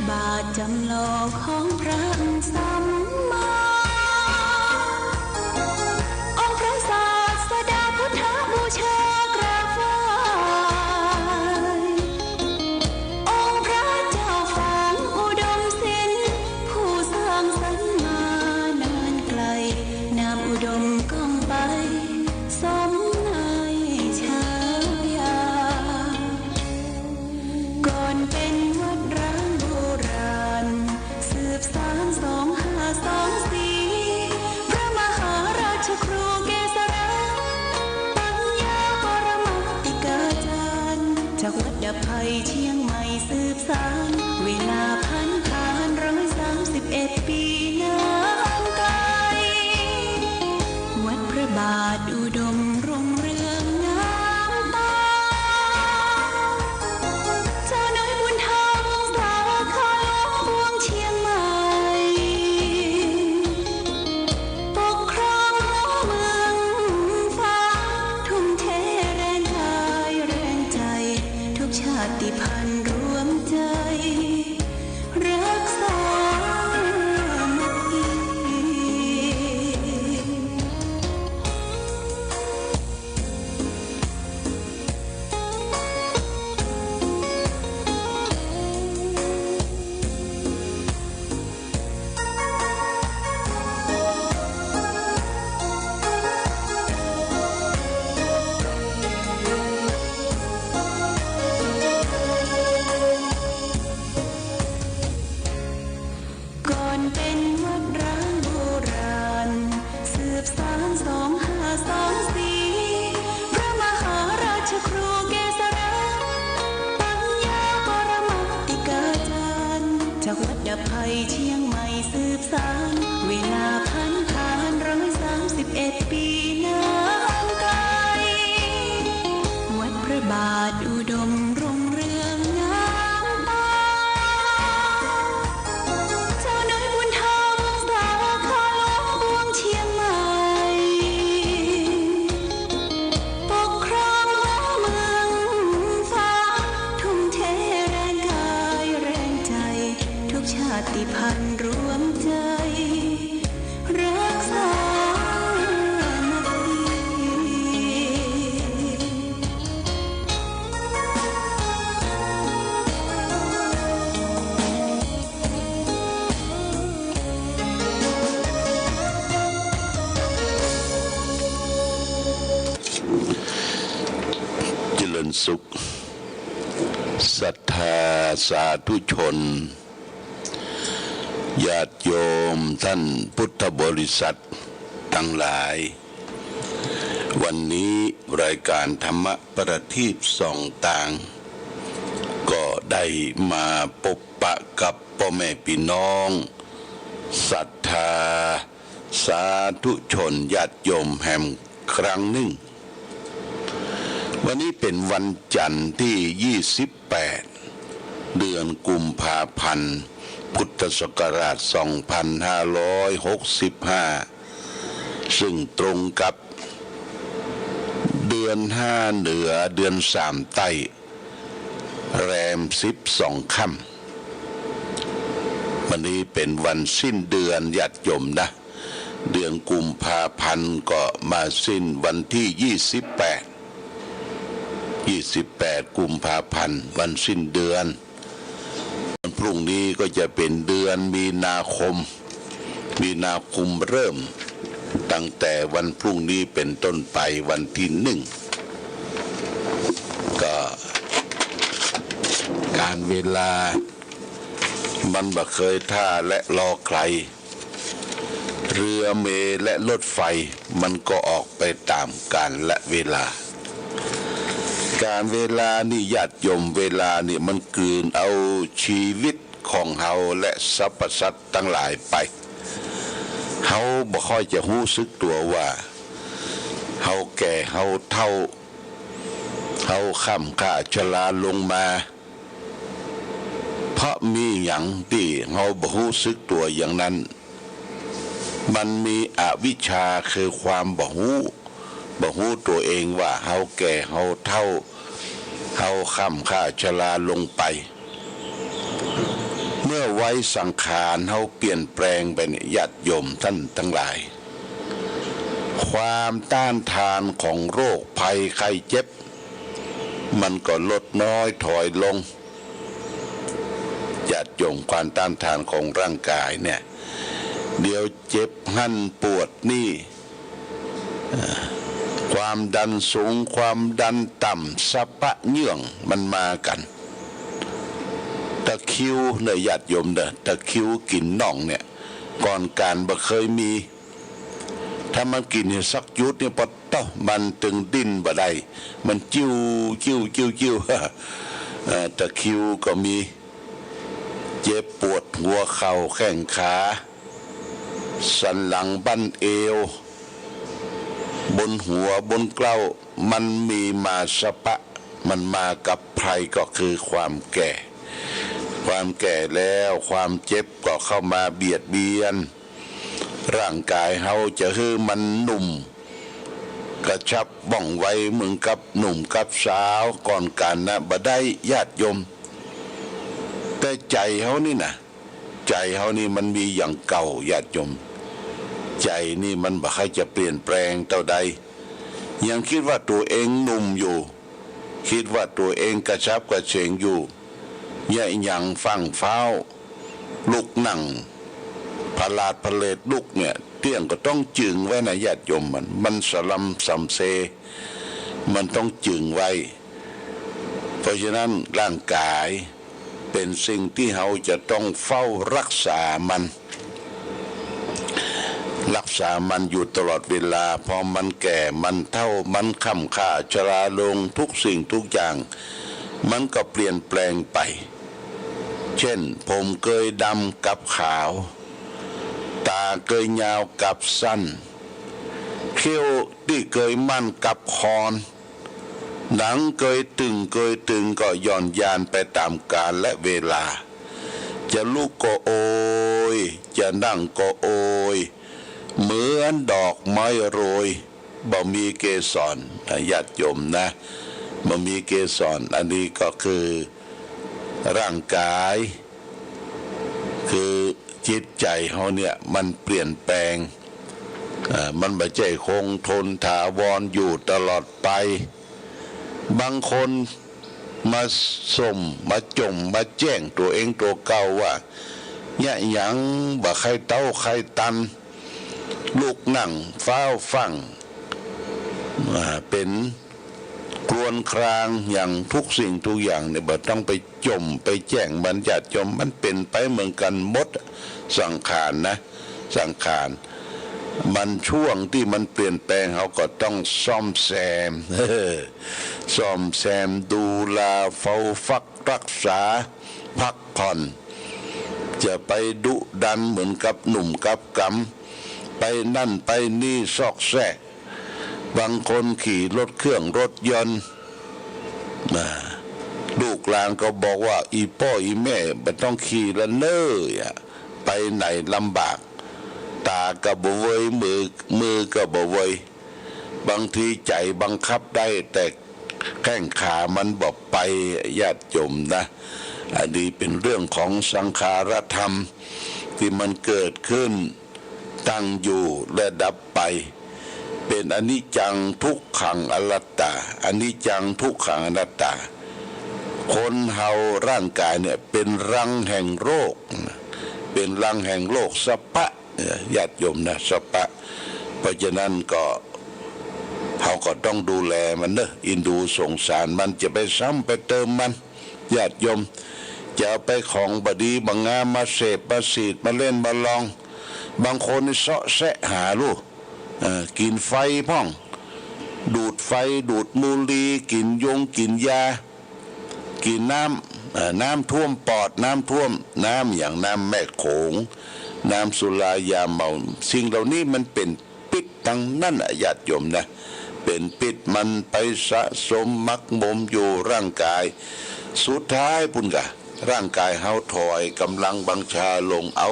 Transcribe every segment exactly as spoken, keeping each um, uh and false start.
บาทจำลองของพระสัมมา องค์พระศาสดาพุทธบูชากราบไหว้ องค์พระเจ้าฝางอุดมสิน ผู้สร้างสรรค์มานานไกล นามอุดมก้องไป สมในฉายา ก่อนเป็นวัดร้างโบราณ สืบสานสองห้าสองสี่ พระมหาราชครูเกษรา ปัญญาปรมาติกาจารย์ จากวัดดับภัยเชียงใหม่สืบสาน เวลาผ่านผ่านร้อยสามสิบเอ็ดปีนานไกล วัดพระบาทอุดมรุ่งเรืองงามตา เจ้าน้อยบุญธรรมสาขาหลวงปวงเชียงใหม่ ปกครองหัวเมืองฟ้า ทุ่มเทแรงกายแรงใจ ทุกชาติพันธุ์รวมใจ รักสามัคคี ก่อนเป็นวัดร้างโบราณ สืบสานสองห้าสองสี่ พระมหาราชครูเกษรา ปัญญาปรมาติกาจารย์ จากวัดดับภัยเชียงใหม่สืบสาน เวลาผ่านผ่านร้อยสามสิบเอ็ดปีนานไกล วัดพระบาทอุดมรุ่งเรืองงามตา เจ้าน้อยบุญธรรมสาขาหลวงปวงเชียงใหม่ ปกครองหัวเมืองฟ้า ทุ่มเทแรงกายแรงใจ ทุกชาติพันธุ์รวมใจ รักสามัคคี เจริญสุข ศรัทธาสาธุชน ญาติโยมท่านพุทธบริษัทตังหลาย วันนี้รายการธรรมประทีปส่องตาง ก็ได้มาปบปะกับป้อแม่ปี้น้อง ศรัทธาสาธุชนญาติโยมแหมครั้งนึ่ง วันนี้เป๋นวันจันทร์ตี้ยี่สิบแปด เดือนกุมภาพันธ์ พุทธศักราชสองพันห้าร้อยหกสิบห้า ซึ่งตรงกับเดือนห้าเหนือเดือนสามใต้ แรมสิบสองค่ำ วันนี้เป๋นวันสิ้นเดือนญาติโยมนะ เดือนกุมภาพันธ์ก็มาสิ้นวันตี้ยี่สิบแปด ยี่สิบแปดกุมภาพันธ์ วันสิ้นเดือน วันพรุ่งนี้ก็จะเป๋นเดือนมีนาคม มีนาคมเริ่มตั้งแต่วันพรุ่งนี้เป๋นต้นไปวันตี้นึ่ง ก็กาลเวลามันบ่เคยท่าและรอใคร เรือเมล์และรถไฟมันก็ออกไปต๋ามกาลและเวลา กาลเวลานี่ญาติโยม เวลานี่มันกลืนเอาชีวิตของเฮาและสรรพสัตว์ตังหลายไป เฮาบ่ค่อยจะฮู้สึกตั๋วว่า เฮาแก่ เฮาเฒ่า เฮาค่ำค่าชราลงมา เพราะมีหยังตี้เฮาบ่ฮู้สึกตั๋วอย่างนั้น มันมีอวิชชาคือความบ่ฮู้ บ่ฮู้ตั๋วเองว่าเฮาแก่ เฮาเฒ่า เฮาค่ำค่าชราลงไป เมื่อ วัยสังขารเฮาเปลี่ยนแปลงไปเนี่ย ญาติโยมท่านตังหลาย ความต้านทานของโรคภัยไข้เจ็บ มันก็ลดน้อยถอยลง ญาติโยม ความต้านทานของร่างกายเนี่ย เดี๋ยวเจ็บหั้นปวดนี่ ความดันสูง ความดันต่ำ สะปะเยื่องมันมากั๋น ตะคริวเน่อ ญาติโยมเน่อ ตะคริวกิ๋นน่องเนี่ย ก่อนก๋านบ่เคยมี ถ้ามันกิ๋นเนี่ยสักจุดเนี่ย ปะต๊ะ มันตึงดิ้นบ่ได้ มันจิ้ว จิ้ว จิ้ว จิ้ว เอ่อ ตะคริวก็มี เจ็บปวดหัวเข่าแข้งขา สันหลังบั้นเอว บนหัวบนเกล้า มันมีมาสะปะ มันมากับภัยก็คือความแก่ ความแก่แล้ว ความเจ็บก็เข้ามาเบียดเบียน ร่างกายเฮาจะหื้อมันหนุ่ม กระชับว่องไวเหมือนกับหนุ่มกับสาวก่อนก๋านนะ บ่ได้ ญาติโยม แต่ใจ๋เฮานี่นะ ใจ๋เฮานี่มันมีอย่างเก่า ญาติโยม ใจ๋นี่มันบ่ใค่จะเปลี่ยนแปลงเต้าใด ยังกึ๊ดว่าตั๋วเองหนุ่มอยู่ กึ๊ดว่าตั๋วเองกระฉับกระเฉงอยู่ เยียะหยังฟั่งฟ้าว ลุกนั่ง ผลาดผะเลดลุกเนี่ย เตี้ยงก็ต้องจึงไว้นะ ญาติโยม มัน มันสะลำสำเซ มันต้องจึงไว้ เพราะฉะนั้นร่างกาย เป๋นสิ่งตี้เฮาจะต้องเฝ้ารักษามัน รักษามันอยู่ตลอดเวลา พอมันแก่ มันเฒ่า มันค่ำค่าชราลง ทุกสิ่งทุกอย่าง มันก็เปลี่ยนแปลงไป เช่น ผมเกยดำกลับขาว ต๋าเกยยาวกลับสั้น เขี้ยวตี้เกยมั่นกลับคอน หนังเกยตึงเกยตึงก็หย่อนยานไปต๋ามกาลและเวลา จะลุกก็โอย จะนั่งก็โอย เหมือนดอกไม้โรย บ่มีเกสร นะ ญาติโยมนะ บ่มีเกสร อันนี้ก็คือร่างกาย คือจิตใจ๋เฮาเนี่ยมันเปลี่ยนแปลง เอ่อ มันบ่ใจ้คงทนถาวรอยู่ตลอดไป บางคนมาส่ม มาจ่ม มาแจ้งตั๋วเองตั๋วเก่าว่า เยียะหยังบ่ใค่เต๊าใค่ตัน ลุกนั่งฟ้าวฟั่ง อ่า เป๋น ครวญครางอย่างทุกสิ่งทุกอย่างเนี่ย บ่ต้องไปจ่มไปแจ้งมัน ญาติโยม มันเป๋นไปเหมือนกั๋นหมด สังขารนะ สังขาร มันช่วงตี้มันเปลี่ยนแปลง เฮาก็ต้องซ่อมแซม ซ่อมแซม ดูแล เฝ้าฟักรักษา พักผ่อน จะไปดุดันเหมือนกับหนุ่มกับก๋ำ ไปนั่นไปนี่ซอกแซก บางคนขี่รถเครื่องรถยนต์ นะ ลูกหลานก็บอกว่า อี่ป้ออี่แม่บ่ต้องขี่ละเน่อ ไปไหนลำบาก ต๋าก็บ่เวย มือ มือก็บ่เวย บางทีใจ๋บังคับได้ แต่แข้งขามันบ่ไป ญาติโยมนะ อันนี้เป๋นเรื่องของสังขารธรรม ตี้มันเกิดขึ้น ตั้งอยู่และดับไป เป๋นอนิจจังทุกขังอนัตตา อนิจจังทุกขังอนัตตา คนเฮาร่างกายเนี่ยเป๋นรังแห่งโรค เป๋นรังแห่งโรคสะปะ เอ่อ ญาติโยมนะ สะปะ เพราะฉะนั้นก็ เฮาก็ต้องดูแลมันเน่อ เอ็นดูสงสารมัน จะไปซ้ำไปเติมมัน ญาติโยม จะเอาไปของบ่ดีบ่งามมาเสพ มาสีด มาเล่น มาลอง บางคนนี่เซาะแซะหาลูก เอ่อ กิ๋นไฟพ่อง ดูดไฟ ดูดบุหรี่ กิ๋นยง กิ๋นยา กิ๋นน้ำ เอ่อ น้ำท่วมปอด น้ำท่วม น้ำอย่างน้ำแม่โขง น้ำสุรายาเมา สิ่งเหล่านี้มันเป๋น พิษตังนั้นน่ะ ญาติโยมนะ เป๋นพิษ มันไปสะสมหมักหมมอยู่ร่างกาย สุดท้ายปู้นก่ะ ร่างกายเฮาถอยก๋ำลังบังชาลง เอา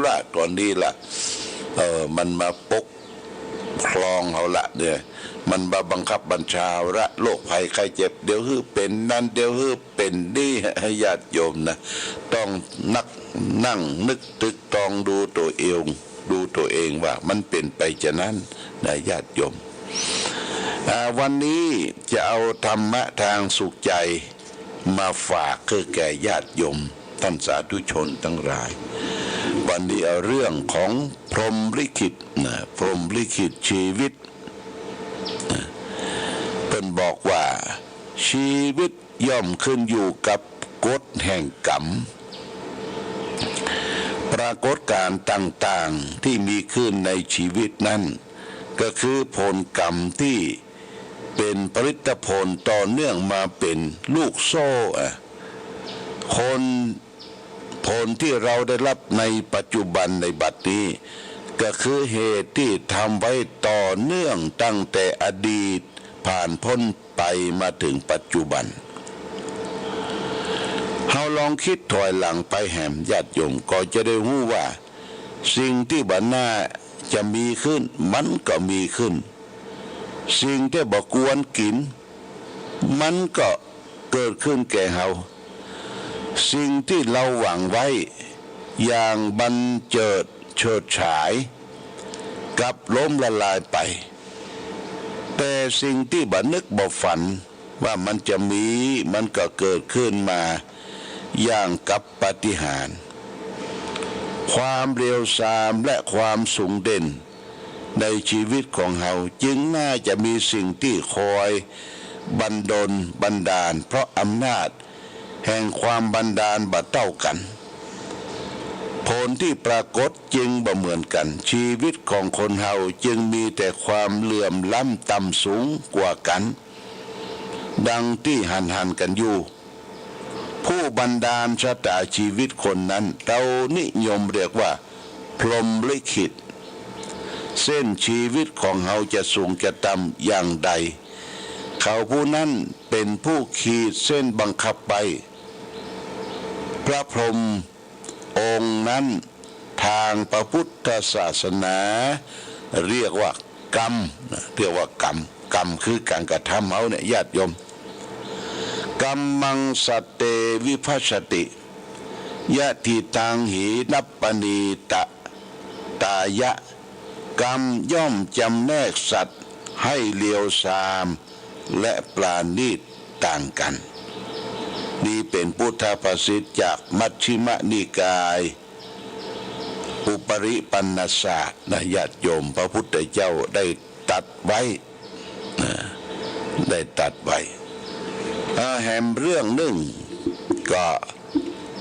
ละ ต๋อนนี้ละ เออ มันมาปกครองเฮาละเนี่ย มันบ่บังคับบัญชาละ โรคภัยไข้เจ็บ เดี๋ยวหื้อเป๋นนั้น เดี๋ยวหื้อเป๋นนี่ ญาติโยมนะ ต้องนัก นั่งนึกตรึกตรองดูตั๋วเอง ดูตั๋วเองว่ามันเป๋นไปจานั้นนะ ญาติโยม อ่า วันนี้จะเอาธรรมะตางสุขใจ๋มาฝากหื้อแก่ญาติโยม ต้านสาธุชนตังหลาย วันนี้เอาเรื่องของพรหมลิขิตนะ พรหมลิขิตชีวิตนะ เปิ้นบอกว่า ชีวิตย่อมขึ้นอยู่กับกฎแห่งกรรม ปรากฏก๋ารณ์ต่างๆ ตี้มีขึ้นในชีวิตนั้น ก็คือผลกรรมตี้เป๋นผลิตผลต่อเนื่องมาเป๋นลูกโซ่อะ คน ผลตี้เฮาได้ฮับในปัจจุบันในบัดนี้ ก็คือเหตุตี้ทำไว้ต่อเนื่องตั้งแต่อดีตผ่านป๊นไปมาเถิงปัจจุบัน เฮาลองกึ๊ดถอยหลังไปแหมญาติโยม ก็จะได้ฮู้ว่า สิ่งตี้บ่น่าจะมีขึ้น มันก็มีขึ้น สิ่งตี้บ่ควรกิ๋น มันก็เกิดขึ้นแก่เฮา สิ่งตี้เฮาหวังไว้อย่างบันเจิดเฉิดฉาย กลับล้มละลายไป แต่สิ่งตี้บ่นึกบ่ฝันว่ามันจะมี มันก็เกิดขึ้นมาอย่างกับปาฏิหาริย์ ความเลวทรามและความสูงเด่น ในชีวิตของเฮาจึงน่าจะมีสิ่งตี้คอยบันดลบันดาล เพราะอำนาจแห่งความบันดาลบ่เต้ากั๋น ผลตี้ปรากฏจึงบ่เหมือนกั๋น ชีวิตของคนเฮาจึงมีแต่ความเหลื่อมล้ำต่ำสูงกว่ากั๋น ดังตี้หันๆ กั๋นอยู่ ผู้บันดาลชะตาชีวิตคนนั้น เฮานิยมเรียกว่าพรหมลิขิต เส้นชีวิตของเฮาจะสูงจะต่ำอย่างใด เขาผู้นั้นเป๋นผู้ขีดเส้นบังคับไว้ พระพรหมองค์นั้น ตางพระพุทธศาสนา เรียกว่ากรรมนะ เรียกว่ากรรม กรรมคือก๋านกระทำเฮาเนี่ย ญาติโยม กัมมัง สัตเต วิภัชชติ ยะถิตัง หิ นัปปะนีตะ ตายะ กรรมย่อมจำแนกสัตว์ให้เลวทรามและปราณีตต่างกั๋น นี้เป๋นพุทธภาษิตจากมัชฌิมนิกาย อุปริปัณณศาสตร์นะ ญาติโยม พระพุทธเจ้าได้ตรัสไว้นะ ได้ตรัสไว้ อ่า แหมเรื่องนึ่งก็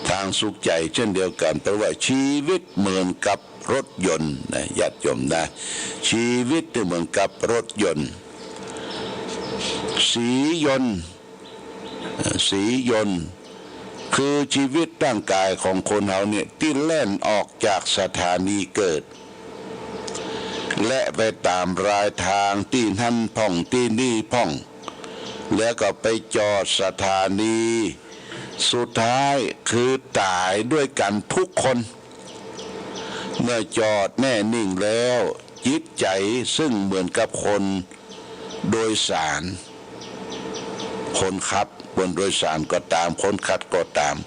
ตางสุขใจ๋เจ้นเดียวกั๋น เปิ้นว่าชีวิตเหมือนกับรถยนต์นะ ญาติโยมนะ ชีวิตเนี่ยเหมือนกับรถยนต์ สียนต์ เอ่อ สียนต์ คือชีวิตร่างกายของคนเฮาเนี่ย ตี้แล่นออกจากสถานีเกิด และไปต๋ามรายตางตี้หั้นพ่องตี้นี่พ่อง แล้วก็ไปจอดสถานี สุดท้ายคือต๋ายด้วยกั๋นทุกคน เมื่อจอดแน่นิ่งแล้ว จิตใจ๋ซึ่งเหมือนกับคนโดยสาร คนขับ คนโดยสารก็ต๋าม คนขับก็ต๋าม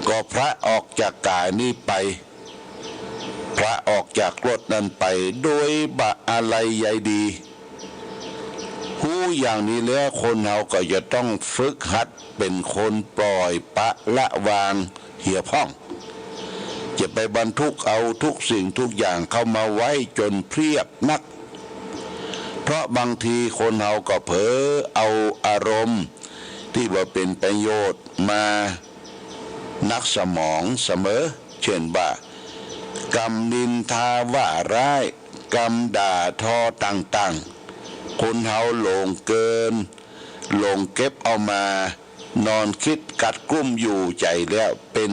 ก็พลัดออกจากก๋ายนี้ไป พลัดออกจากรถนั้นไป โดยบ่อาลัยใยดี ฮู้อย่างนี้แล้ว คนเฮาก็จะต้องฝึกหัดเป๋นคนปล่อยปละละวางเหียพ่อง จะไปบรรทุกเอาทุกสิ่งทุกอย่างเข้ามาไว้จ๋นเพียบนัก เพราะบางทีคนเฮาก็เผลอเอาอารมณ์ตี้บ่เป๋นประโยชน์มาหนักสมองเสมอ เจ้นว่า กำนินทาว่าร้าย กำด่าทอต่างๆ คนเฮาหลงเกิน หลงเก็บเอามา นอนกึ๊ดกัดกลุ้มอยู่ใจ๋แล้วเป๋น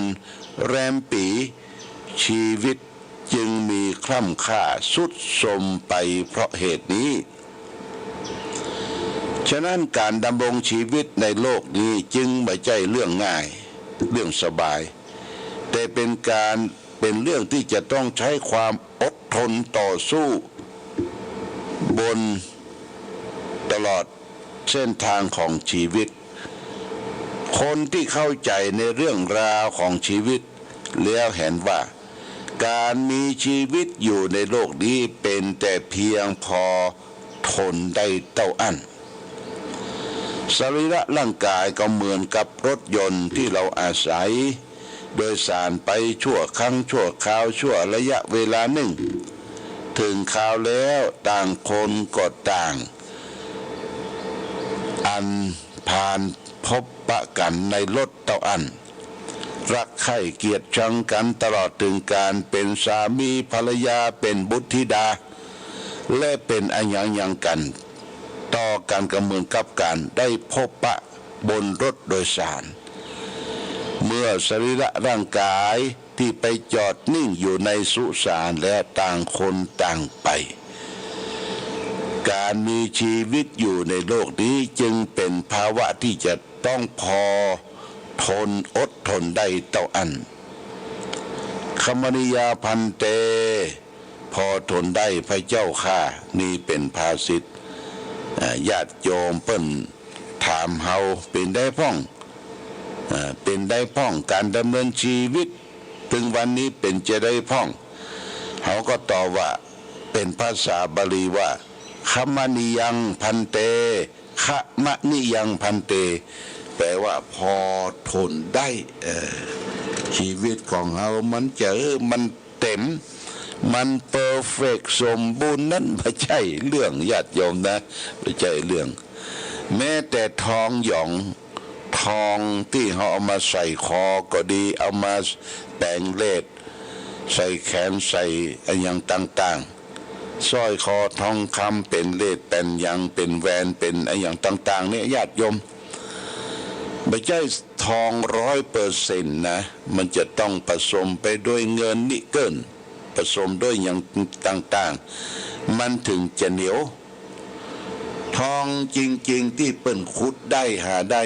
แรมปี๋ ชีวิตจึงมีคร่ำคร่าทรุดโทรมไปเพราะเหตุนี้ ฉะนั้นก๋านดำรงชีวิตในโลกนี้จึงบ่ใจ้เรื่องง่าย เรื่องสบาย แต่เป๋นก๋าน เป๋นเรื่องตี้จะต้องใจ๊ความอดทนต่อสู้ บน ลอดเส้นทางของชีวิต คนตี้เข้าใจ๋ในเรื่องราวของชีวิตแล้วหันว่า ก๋านมีชีวิตอยู่ในโลกนี้เป๋นแต่เพียงพอทนได้เต้าอั้น สรีระร่างก๋ายก็เหมือนกับรถยนต์ตี้เฮาอาศัยโดยสารไปชั่วครั้งชั่วคราวชั่วระยะเวลานึ่ง เถิงคราวแล้วต่างคนก็ต่าง อันผ่านพบปะกั๋นในรถเต้าอั้น รักใคร่เกลียดชังกั๋นตลอดเถิงก๋านเป๋นสามีภรรยา เป๋นบุตรธิดา และเป๋นอะหยังหยังกั๋น ต่อกั๋นก็เหมือนกับก๋านได้พบปะบนรถโดยสาร เมื่อสรีระร่างก๋ายตี้ไปจอดนิ่งอยู่ในสุสานแล้วต่างคนต่างไป ก๋านมีชีวิตอยู่ในโลกนี้จึงเป๋นภาวะตี้จะต้องพอทนอดทนได้เต้าอั้น ขมะนียังภันเต พอทนได้พระเจ้าข้า นี่เป๋นภาษิต อ่า ญาติโยมเปิ้นถามเฮา เป๋นใดพ่อง อ่า เป๋นใดพ่อง ก๋านดำเนินชีวิตเถิงวันนี้เป๋นจาใดพ่อง เฮาก็ตอบว่า เป๋นภาษาบาลีว่า ขมะนียังภันเต ขมะนียังภันเต แปล๋ว่าพอทนได้ เออ ชีวิตของเฮามันจะ เออ มันเต๋ม มันเพอร์เฟกต์ สมบูรณ์ นั้นบ่ใจ้เรื่อง ญาติโยมนะ บ่ใจ้เรื่อง แม้แต่ทองหยอง ทองตี้เฮาเอามาใส่คอก็ดี เอามาแป๋งเลส ใส่แขน ใส่อะหยังต่างๆ สร้อยคอทองคำ เป๋นเลส เป๋นหยัง เป๋นแหวน เป๋นอะหยังต่างๆ เนี่ย ญาติโยม บ่ใจ้ทองร้อยเปอร์เซ็นต์นะ มันจะต้องผสมไปด้วยเงินนิกเกิล ผสมด้วยอะหยังต่างๆ มันเถิงจะเหนียว ทองจริงๆ ตี้เปิ้นขุดได้หาได้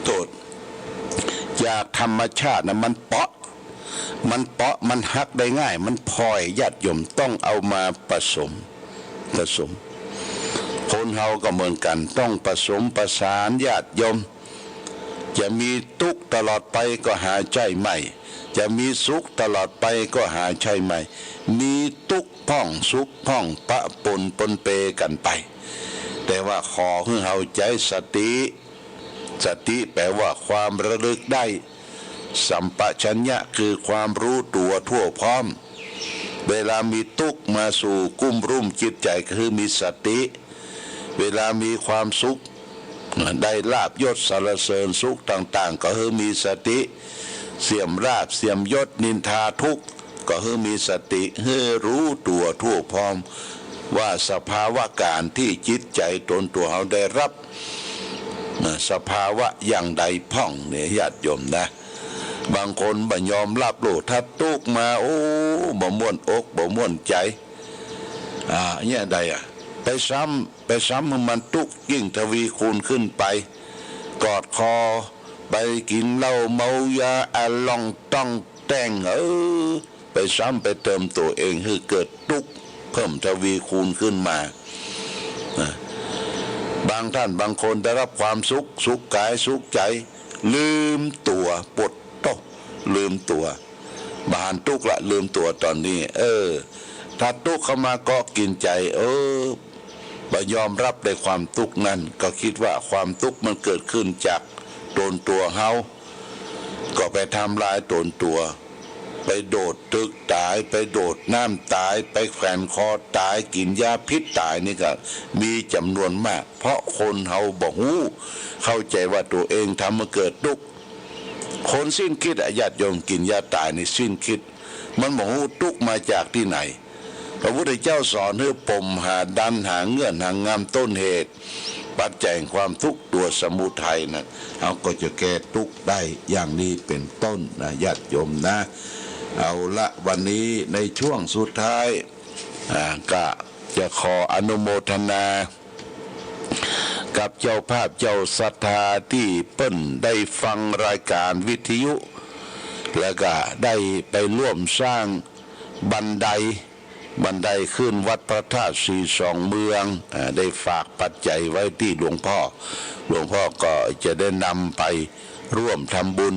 โต้ษ จากธรรมชาตินะ มันเปาะ มันเปาะ มันหักได้ง่าย มันผ่อย ญาติโยม ต้องเอามาผสม ผสม คนเฮาก็เหมือนกั๋น ต้องผสมผสาน ญาติโยม จะมีตุ๊กข์ตลอดไปก็หาใจ้ไม่ จะมีสุขตลอดไปก็หาใจ้ไม่ มีตุ๊กข์พ่องสุขพ่องปะปนปนเปกั๋นไป แต่ว่าขอหื้อเฮาใจ๊สติ สติแปลว่าความระลึกได้ สัมปชัญญะคือความรู้ตั๋วทั่วพร้อม เวลามีตุ๊กข์มาสู่กุ้มรุ้มจิตใจ๋ก็หื้อมีสติ เวลามีความสุข ได้ลาภยศสรรเสริญสุขต่างๆ ก็หื้อมีสติ เสื่อมลาภเสื่อมยศนินทาทุกข์ ก็หื้อมีสติ หื้อรู้ตั๋วทั่วพร้อม ว่าสภาวะก๋ารตี้จิตใจ๋ตนตั๋วเฮาได้ฮับ นะ สภาวะอย่างใดพ่องเนี่ย ญาติโยมนะ บางคนบ่ยอมฮับโลด ถ้าตุ๊กข์มา โอ้ บ่ม่วนอกบ่ม่วนใจ๋ อ่า เนี่ยใดอะ ไปซ้ำ ไปซ้ำหื้อมันตุ๊กข์ยิ่งทวีคูณขึ้นไป กอดคอ ไปกิ๋นเหล้าเมายา อะลองต้องแต่ง เออ ไปซ้ำไปเติมตั๋วเองหื้อเกิดตุ๊กข์เพิ่มทวีคูณขึ้นมา นะ บางท่านบางคนได้ฮับความสุข สุขก๋ายสุขใจ๋ ลืมตั๋ว ปะโต้ ลืมตั๋ว บ่หันตุ๊กข์ละ ลืมตั๋วต๋อนนี้ เออ ถ้าตุ๊กข์เข้ามาเกาะกิ๋นใจ๋ เออ บ่ยอมฮับในความตุ๊กข์นั้น ก็กึ๊ดว่าความตุ๊กข์มันเกิดขึ้นจากตนตั๋วเฮา ก็ไปทำลายตนตั๋ว ไปโดดตึกต๋าย ไปโดดน้ำต๋าย ไปแขวนคอต๋าย กิ๋นยาพิษต๋ายนี่ก็มีจ๋ำนวนมาก เพราะคนเฮาบ่ฮู้เข้าใจ๋ว่าตั๋วเองทำหื้อเกิดตุ๊กข์ คนสิ้นกึ๊ดอะ ญาติโยม กิ๋นยาต๋ายนี่สิ้นกึ๊ด มันบ่ฮู้ตุ๊กข์มาจากตี้ไหน พระพุทธเจ้าสอนหื้อปมหาดัน หาเงื่อน หางำต้นเหตุ ปัจจัยแห่งความตุ๊กข์ ตั๋วสมุทัยนะ เฮาก็จะแก้ตุ๊กข์ได้อย่างนี้เป๋นต้นนะ ญาติโยมนะ เอาละ วันนี้ในช่วงสุดท้าย อ่า ก็จะขออนุโมทนา กับเจ้าภาพเจ้าศรัทธาตี้เปิ้นได้ฟังรายก๋านวิทยุ แล้วก็ได้ไปร่วมสร้างบันได บันไดขึ้นวัดพระธาตุสีสองเมือง อ่า ได้ฝากปัจจัยไว้ตี้หลวงพ่อ หลวงพ่อก็จะได้นำไปร่วมทำบุญ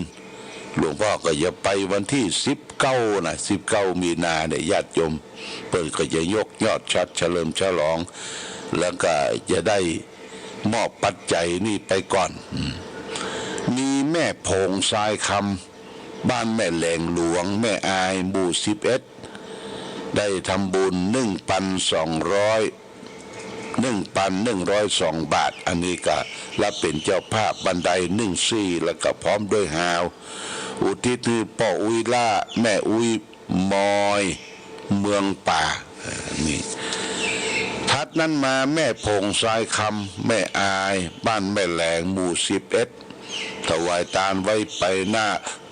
หลวงพ่อก็จะไปวันตี้สิบเก้านะ สิบเก้ามีนาเนี่ย ญาติโยมเปิ้นก็จะยกยอดฉัตรเฉลิมฉลอง แล้วก็จะได้มอบปัจจัยนี่ไปก่อน อืม มีแม่ผงทรายคำ บ้านแม่แหลงหลวง แม่อาย หมู่สิบเอ็ด ได้ทำบุญหนึ่งปันสองร้อย หนึ่งปันหนึ่งร้อยสองบาท อันนี้ก็รับเป๋นเจ้าภาพบันไดหนึ่งซี่ แล้วก็พร้อมด้วยฮาว อุทิศหื้อป้ออุ๊ยล้า แม่อุ๊ยมอย เมืองป่า เอ่อ นี่ ถัดนั้นมาแม่ผงทรายคำ แม่อาย บ้านแม่แหลง หมู่สิบเอ็ด ถวายตานไว้ไปหน้า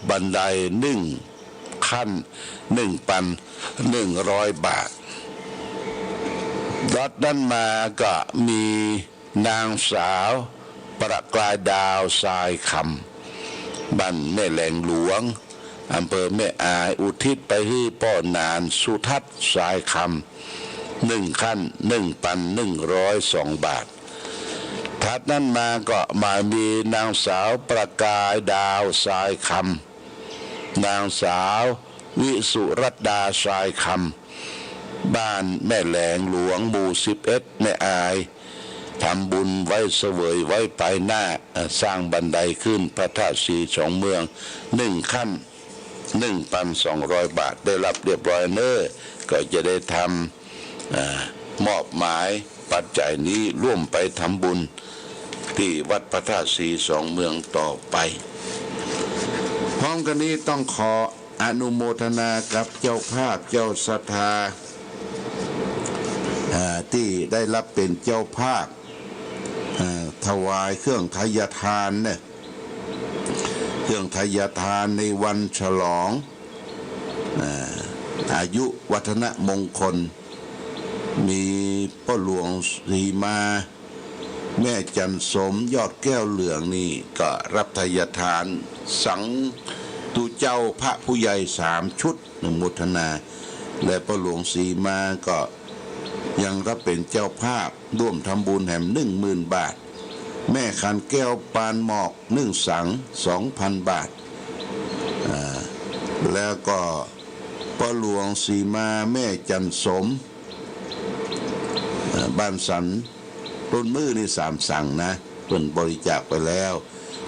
บันไดหนึ่งขั้น หนึ่งปันหนึ่งร้อยบาท ถัดนั้นมาก็มีนางสาวประกายดาวทรายคำ บ้านแม่แหลงหลวง อำเภอแม่อาย อุทิศไปหื้อป้อหนานสุทัศน์ทรายคำ หนึ่งขั้น หนึ่งปันหนึ่งร้อยสองบาท ถัดนั้นมาก็มามีนางสาวประกายดาวทรายคำ นางสาววิสุรัตดาทรายคำ บ้านแม่แหลงหลวง หมู่สิบเอ็ด แม่อาย ทำบุญไว้เสวยไว้ไปหน้า เอ่อ สร้างบันไดขึ้นพระธาตุสีสองเมือง หนึ่งขั้น หนึ่งปันสองร้อยบาท ได้รับเรียบร้อยเน้อ ก็จะได้ทำ อ่า มอบหมายปัจจัยนี้ร่วมไปทำบุญตี้วัดพระธาตุสีสองเมืองต่อไป พร้อมกั๋นนี้ต้องขออนุโมทนากับเจ้าภาพเจ้าศรัทธา อ่า ตี้ได้รับเป๋นเจ้าภาพ อ่า ถวายเครื่องไทยทานเนี่ย เครื่องไทยทานในวันฉลอง อ่า อายุวัฒนมงคล มีป้อหลวงสีมา แม่จันทร์สม ยอดแก้วเหลือง นี่ก็รับไทยทานสังฆตุเจ้าพระผู้ใหญ่สามชุด อนุโมทนา และป้อหลวงสีมาก็ยังรับเป๋นเจ้าภาพร่วมทำบุญแหมหนึ่งหมื่นบาท แม่ขันแก้วปานหมอก หนึ่งสัง สองปันบาท อ่า แล้วก็ป้อหลวงสีมา แม่จันทร์สม อ่า บ้านสันต้นมื้อนี่สามสังนะ เปิ้นบริจาคไปแล้ว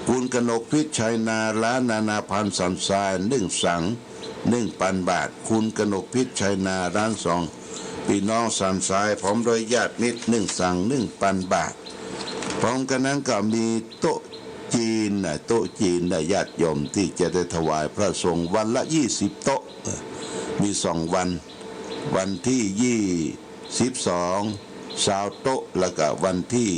คุณกนกพิชชัยนา ร้านนานาพันธ์สันทราย หนึ่งสัง หนึ่งปันบาท คุณกนกพิชชัยนา ร้านสอง ปี้น้องสันทราย พร้อมด้วยญาติมิตร หนึ่งสัง หนึ่งปันบาท พร้อมกั๋นนั้นก็มีโต๊ะจีนนะ โต๊ะจีนนะ ญาติโยมตี้จะได้ถวายพระสงฆ์วันละยี่สิบโต๊ะ เอ่อ มีสองวัน วันตี้ยี่สิบสอง ซาวโต๊ะ แล้วก็วันตี้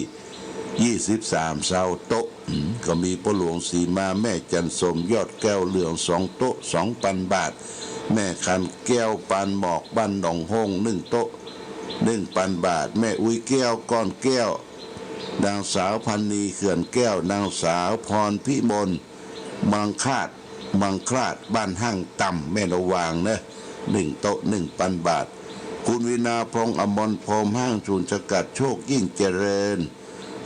ยี่สิบสาม ซาวโต๊ะ อืม ก็มีป้อหลวงสีมา แม่จันทร์สม ยอดแก้วเหลือง สองโต๊ะ สองปันบาท แม่ขันแก้วปานหมอก บ้านหนองฮง หนึ่งโต๊ะ หนึ่งปันบาท แม่อุ๊ยแก้ว ก้อนแก้ว นางสาวพันนี เขื่อนแก้ว นางสาวพรพิมล มังคลาด มังคลาด บ้านห้างต่ำ แม่ละวางเนอะ หนึ่งโต๊ะ หนึ่งปันบาท คุณวีณาพงษ์ อมรพรหม ห้างศูนย์จำกัด โชคยิ่งเจริญ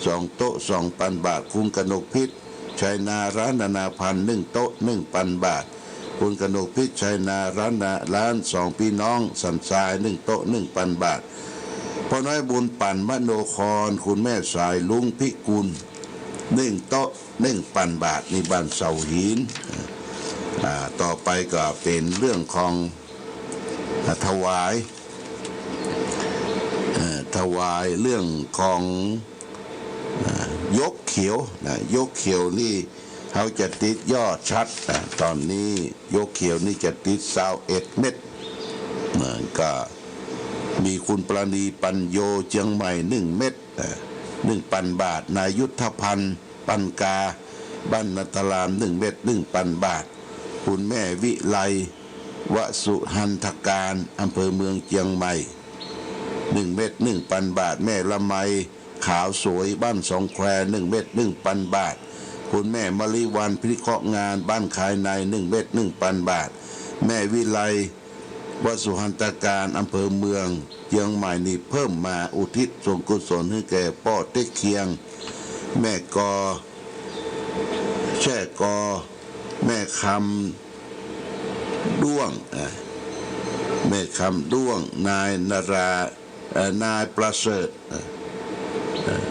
สองโต๊ะ สองปันบาท คุณกนกพิชชัยนา ร้านนานาพันธ์ หนึ่งโต๊ะ หนึ่งปันบาท คุณกนกพิชชัยนา ร้านนา ร้านสองพี่น้องสันทราย หนึ่งโต๊ะ หนึ่งปันบาท ป้อน้อยบุญปั่น มโนคร คุณแม่สายลุงพิกุล หนึ่งโต๊ะ หนึ่งปันบาท นี่บ้านเสาหิน อ่า ต่อไปก็เป๋นเรื่องของ อ่า ถวาย เอ่อ ถวายเรื่องของ อ่า หยวกเขียวนะ หยวกเขียวนี่เฮาจะติดยอดฉัตร อ่า ต๋อนนี้หยวกเขียวนี่จะติดซาวเอ็ดเม็ด อ่า ก็มีคุณปราณีปัญโย เจียงใหม่ หนึ่งเม็ด อ่า หนึ่งปันบาท นายยุทธพันธ์ ปันกา บ้านนัทราม หนึ่งเม็ด หนึ่งปันบาท คุณแม่วิไล วสุหันธการ อำเภอเมืองเจียงใหม่ หนึ่งเม็ด หนึ่งปันบาท แม่ละไม ขาวสวย บ้านสองแคว หนึ่งเม็ด หนึ่งปันบาท คุณแม่มะลิวัลย์ พิเคราะห์งาน บ้านคายใน หนึ่งเม็ด หนึ่งปันบาท แม่วิไล วัดสุทันตการ อำเภอเมืองเจียงใหม่นี่เพิ่มมา อุทิศส่วนกุศลหื้อแก่ป้อเต๊กเคียง แม่กอ แช่กอ แม่คำด้วง อ่ะ แม่คำด้วง นายนารา เอ่อ นายประเสริฐ เอ่อ เอ่อ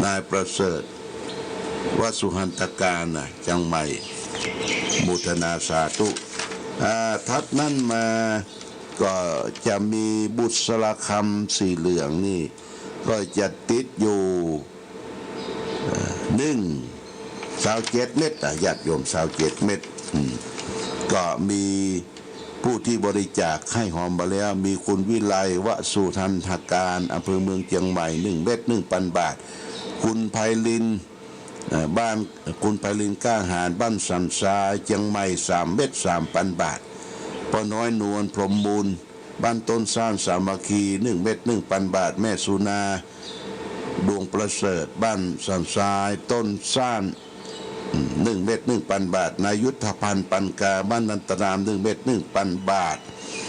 นายประเสริฐ วัดสุทันตการนะ เจียงใหม่ โมทนาสาธุ อ่า ถัดนั้นมาก็จะมีบุษราคำสีเหลืองนี่ ก็จะติดอยู่ เอ่อ นึ่ง ซาวเจ็ดเม็ด อ่ะ ญาติโยม ซาวเจ็ดเม็ด อืม ก็มีผู้ที่บริจาคให้หอมมาแล้ว มีคุณวิไล วสุทันตการ อำเภอเมืองเจียงใหม่ นึ่งเม็ด นึ่งปันบาท คุณไพลิน เอ่อ บ้าน คุณไพลิน กล้าหาญ บ้านสันทราย เจียงใหม่ สามเม็ด สามปันบาท ป้อน้อยนวล พรหมมูล บ้านต้นซ่านสามัคคี นึ่งเม็ด นึ่งปันบาท แม่สุนา ดวงประเสริฐ บ้านสันทราย ต้นซ่าน อืม นึ่งเม็ด นึ่งปันบาท นายยุทธพันธ์ ปันกา บ้านนันตราม นึ่งเม็ด นึ่งปันบาท